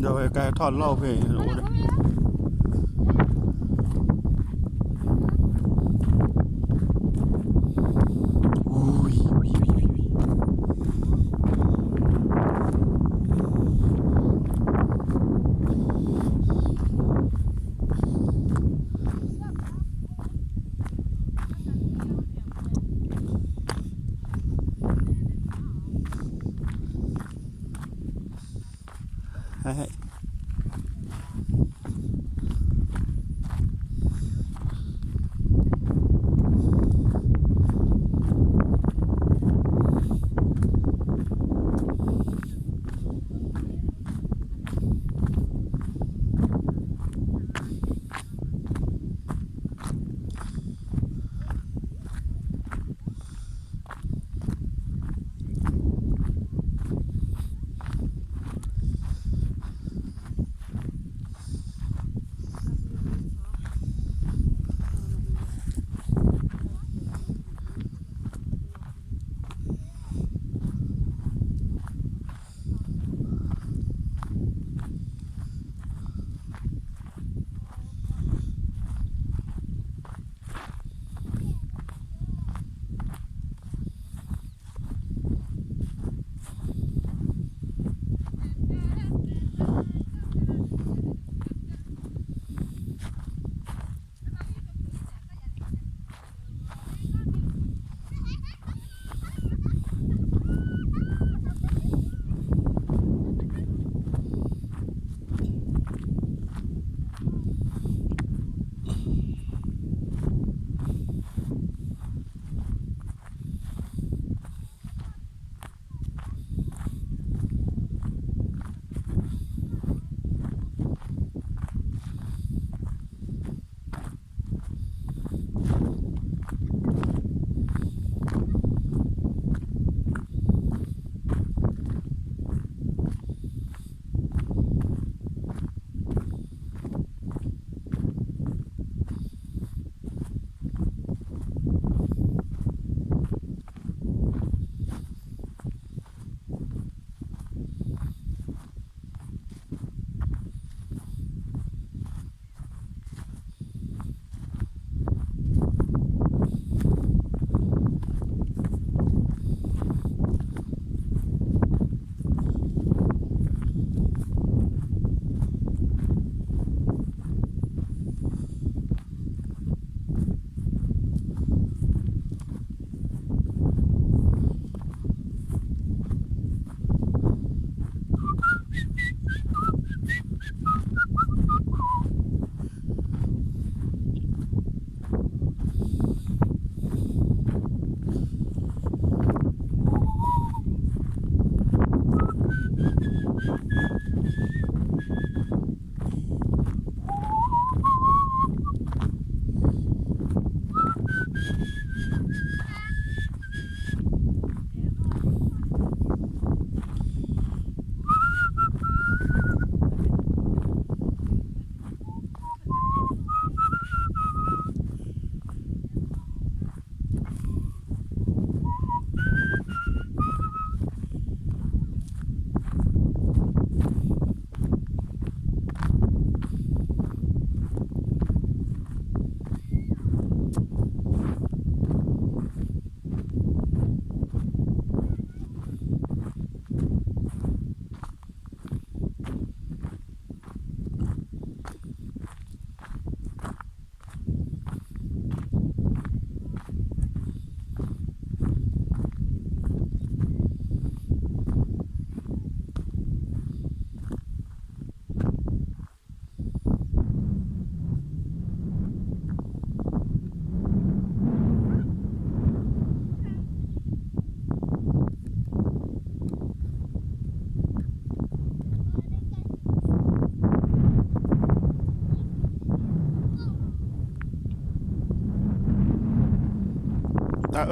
ဒီးဝဲကဲထီၣ်လီၢ်ဖဲ တၢ်အၢၣ်ထီ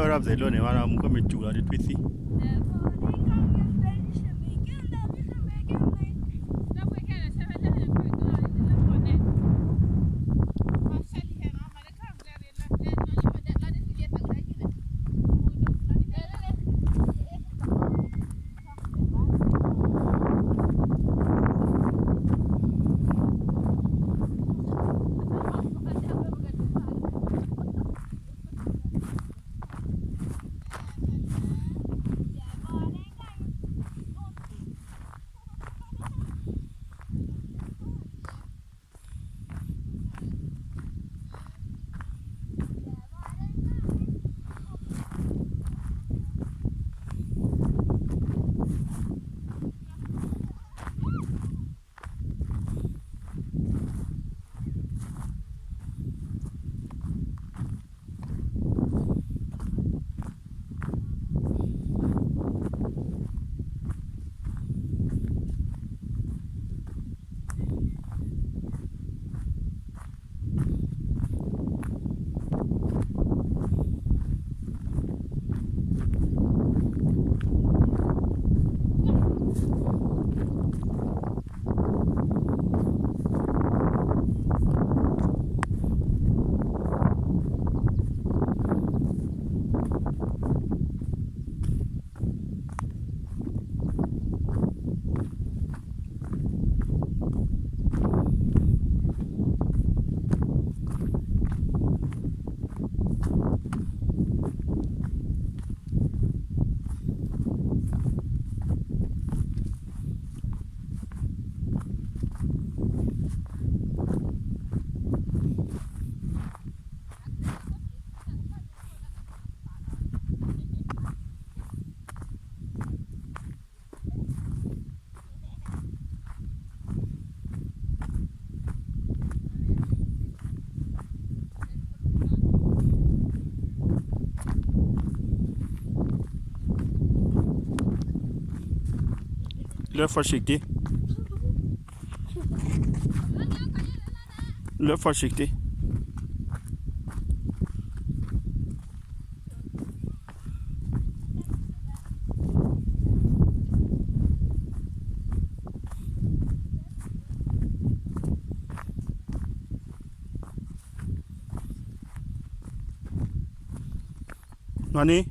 ၣ်ပသ့းလိၣ်န့ၣ်ဘၣ်ဒီး မူခိၣ်မ့ၢ်စူၤလီၤဒီးထွံၣ်သံၣ် Lef voorzichtig. Lef voorzichtig. Nani?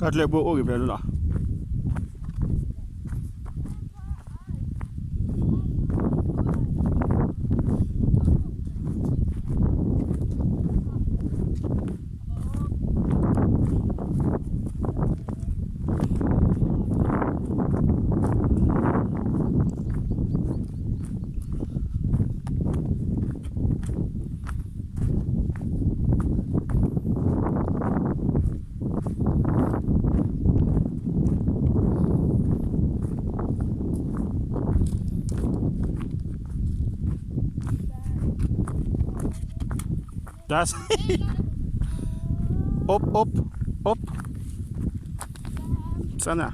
တၢ်ကျဲဘိအိၣ်ဂ့ၤဖဲလၢလီၤ. တၢ် အိပ် အိပ် အိပ် စနၢ်